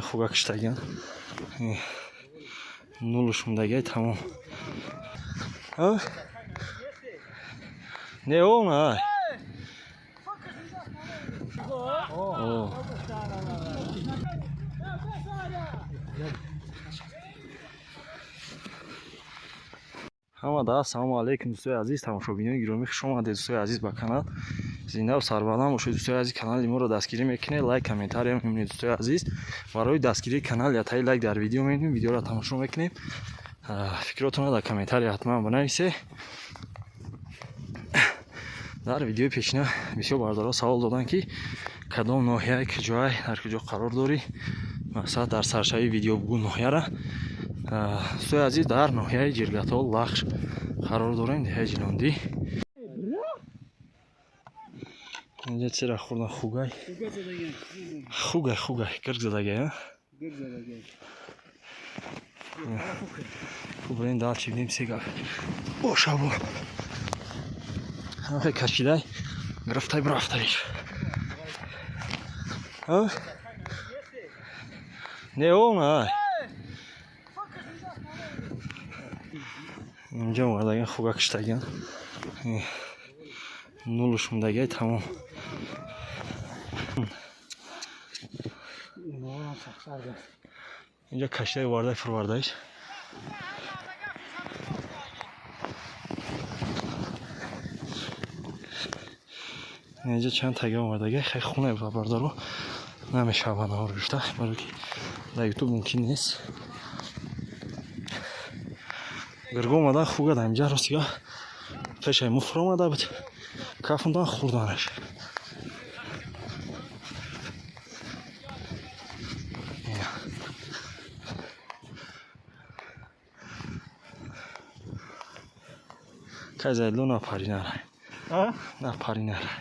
Хуга киштагиан. Нулш мондагиай, тамом. Не он ай. Ҳамада ассалому алайкум, дӯстои азиз, тамошобинони гиромӣ, хуш омадед, дӯстои азиз, ба канал. Зиндаву сарбаланд бошед, дӯстои азиз. Канали моро дастгирӣ мекунед, лайк, комментария мемонед, дӯстои азиз. Барои дастгирии канал ятаи лайк дар видео мемонем, видеоро тамошо мекунем. Фикротонро дар комментария ҳатман бинависед. Дар видеои пешина бисёр бародаро савол доданд, ки кадом ноҳияи, куҷоай, дар куҷо қарор дорӣ. Мақсад, дар саршавии видео бугӯ ноҳияра. Дӯстои азиз, дар ноҳияи Ҷиргатол, Лахш қарор дорем, деҳаи Ҷилондӣ. Инҷа чира хӯрдан? Хугай, хугай, хугай, гирг задагай. Хуб, дальше бинем, сега бошабо ҳамхе кашидай гирифтай, бирафтаиш. Не он ай. Инҷа омадаган, хуга киштаган, нулш мондагиай, тамом. Инҷа кашидай, овардай, фурвардаиш. Инҷа чанд тага омадагай, хай, хуна бардаро намешавад навор гирифта, барои ки дар Ютуб мумкин нест. Гирго омадан, хуга дар инҷа ростига пешаи мо фуромада буд, кафондан, хӯрданаш. Кай зайдло, напари, нарай, напари, нарай.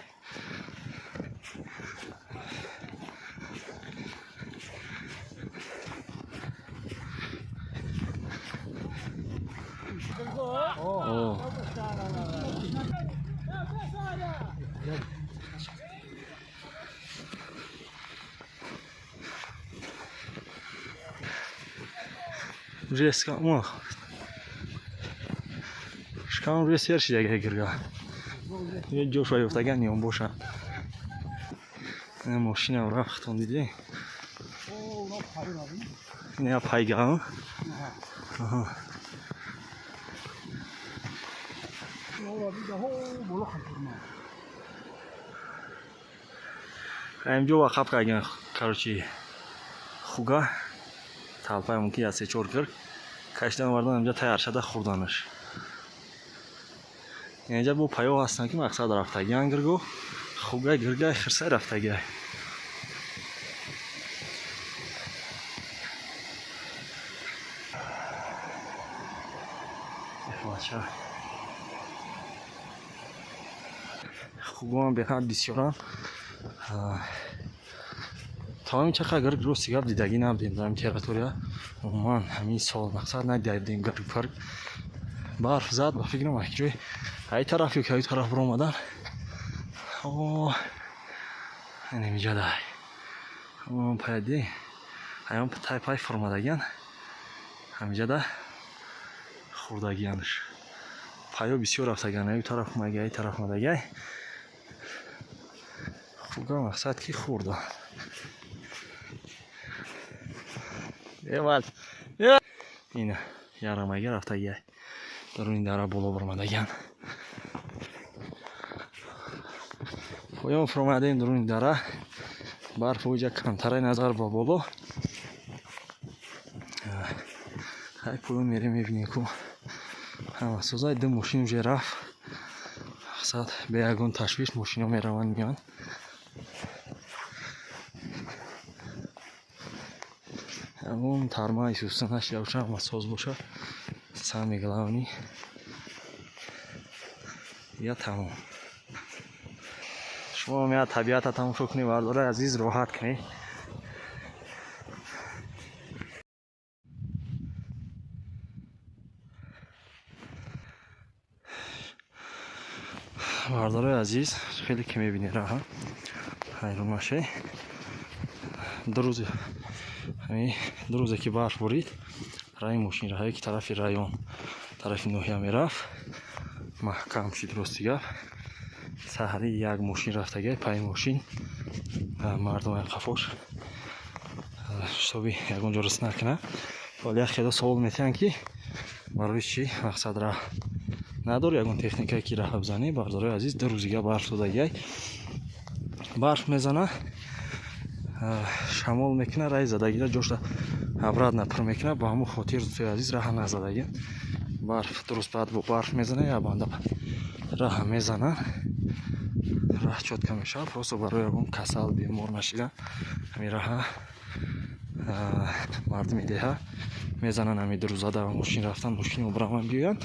Уже шикам уже сер шидаги гирга. Ҷошва ёфтаган ниём боша. Мошинам рафтон, диди? Не, пайга. Инҷо вақаф кардаган, короче, хуга талпай мумкин аз се-чор гирг кашидан, овардан, инҷа тайяр шуда, хӯрданаш. Инҷа бо паё ҳастанд, ки мақсад рафтагиан гиргу, хугай, гиргай, хирсай рафтагиай. Хугоам беҳад бисёранд. То ҳамин чақа гирг, рости гап, дидагӣ набудем дар ин территория. Умуман ҳамин сол, мақсад, надидем гирг парк. Барф зад, ба фикрам, як ҷой ай тараф ё ки ай тараф биромадан. Инамиҷа дай пайди аён тай пай фуромадагиан, ҳамиҷада хӯрдагианш. Пайё бисёр рафтагиан, аю тараф омадагиай, ай тараф омадагиай. Хуга, мақсад, ки хӯрда. Эвал ина ярамага рафтагиай, даруни дара боло баромадагиан. Поён фуромадем, даруни дара барф оҷа камтараи назар ба боло. Ҳай, поён мерем, мебинем, ку ҳама созай. Ду мошин уже рафт, мақсад, бе ягон ташвиш мошино мераванд, меоянд. Ягон тарма исуса нашида боша, ҳама соз боша, самое главный. Я тамом. Шумо меяд, табиата тамошо кунед, бардораи азиз, роҳат кунед. Бардораи азиз, хеле ки мебинед, раҳа ҳайрон нашед. 2 рӯзи Ҳамин ду рӯзе ки барф борид, раи мошинраҳое ки тарафи район, тарафи ноҳия мерафт, маҳкам шид. Рости гап, саҳари як мошин рафтагиай, пай мошин мардумай қафош, шитоби ягон ҷо рис накунад. Вале як хело савол метиҳанд, ки барои чӣ мақсад раҳ надор ягон техникае ки раҳ бизанӣ. Бардорои азиз, ду рӯзига барф додагиай, барф мезана, шамол мекуна, раи задагира ҷошта обратно пур мекуна. Ба ҳамон хотир, дӯстои азиз, раҳа назадагиан. Барф дуруст баъд бо барф мезана, я банда раҳа мезана, раҳ чётко мешавад. Просто барои ягон касал бемор нашидан ҳамин раҳа мардуми деҳа мезананд. Ҳамин ду рӯза дар мошин рафтан, мошин обраван биёянд.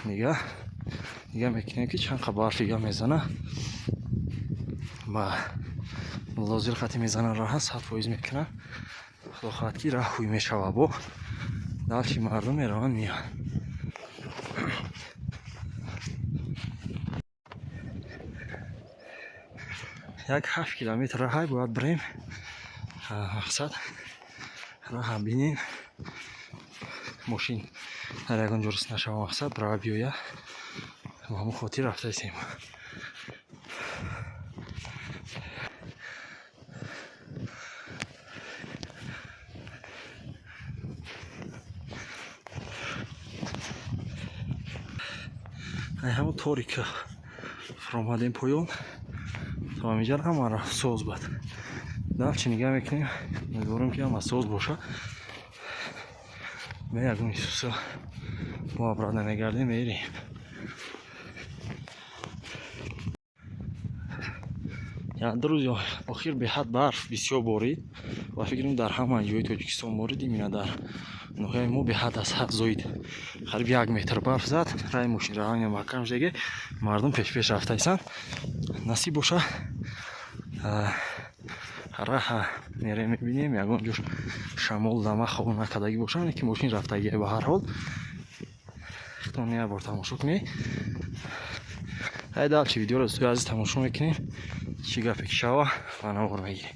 Нигаҳ нигаҳ мекунем, ки чанд қа барфига мезана. Ба лозир хати мезанан, раҳа 100% мекунад. Худо хоҳад, ки раҳ ҳуй мешава, бо дальше мардум мераванд, меянд. Як 7 километр раҳай бояд бирем. Мақсад раҳа бинем, мошин дар ягон ҷо рис нашава, мақсад бирава биёя. Ба ҳамон хотир рафтаистем. Ай ҳамон торика фуромадем поён то ҳаминҷа, ҳама рафт соз бад. Дальше нигаҳ мекунем, умедворем, ки ҳама соз боша. Ме ягон исуса мо обратно мегардем, мерем. Ду рӯзи охир беҳад барф бисёр борид ва фикрам, дар ҳама ҷои Тоҷикистон борид, именно дар ноҳияи мо беҳад аз ҳад зоид, қариб 1 метр барф зад. Раи мошинравания маҳкам шудаги, мардум пешпеш рафтаистанд. Насиб боша, раҳа мерем, мебинем, ягон ҷош шамол дама хоб накардагӣ бошанд, ки мошин рафтагие. Ба ҳар ҳол, хитон як бор тамошо кунед. Ҳай, дальше видеоро, дӯстои азиз, тамошо мекунем, чӣ гапе ки шава, ба навор мегирем.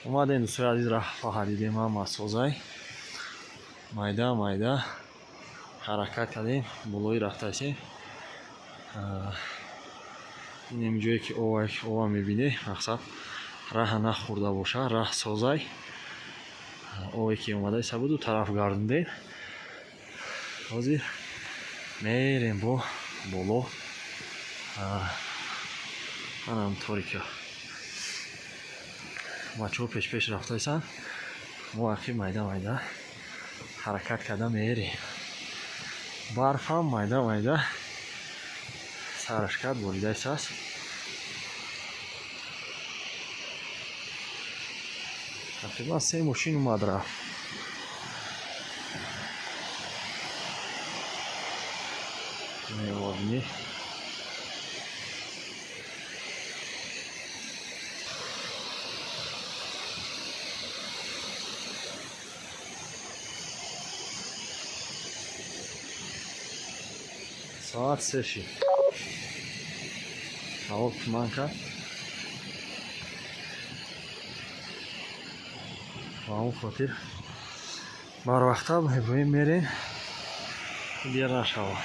Омадем, дӯстои азиз, раҳ дидем, ҳама созай. Майда майда ҳаракат кардем, болои рафтаистем. Инем ҷое ки ова мебинӣ, мақсад раҳа нахӯрда боша, раҳ созай. Ове ки омадаиста буду тараф гардондем. Ҳозир мерем бо боло. Анам торика, бачаҳо пешпеш рафтаистанд, мо ақиб майда майда ҳаракат карда мерем. Барфам майда майда сараш кард, боридаистааст. Тақрибан се мошин омад, рафт. Мевобинӣ. Соат 3 шид, ҳаво туман кард. Ба ҳамон хотир барвақта мебоем, мерем, дер нашава.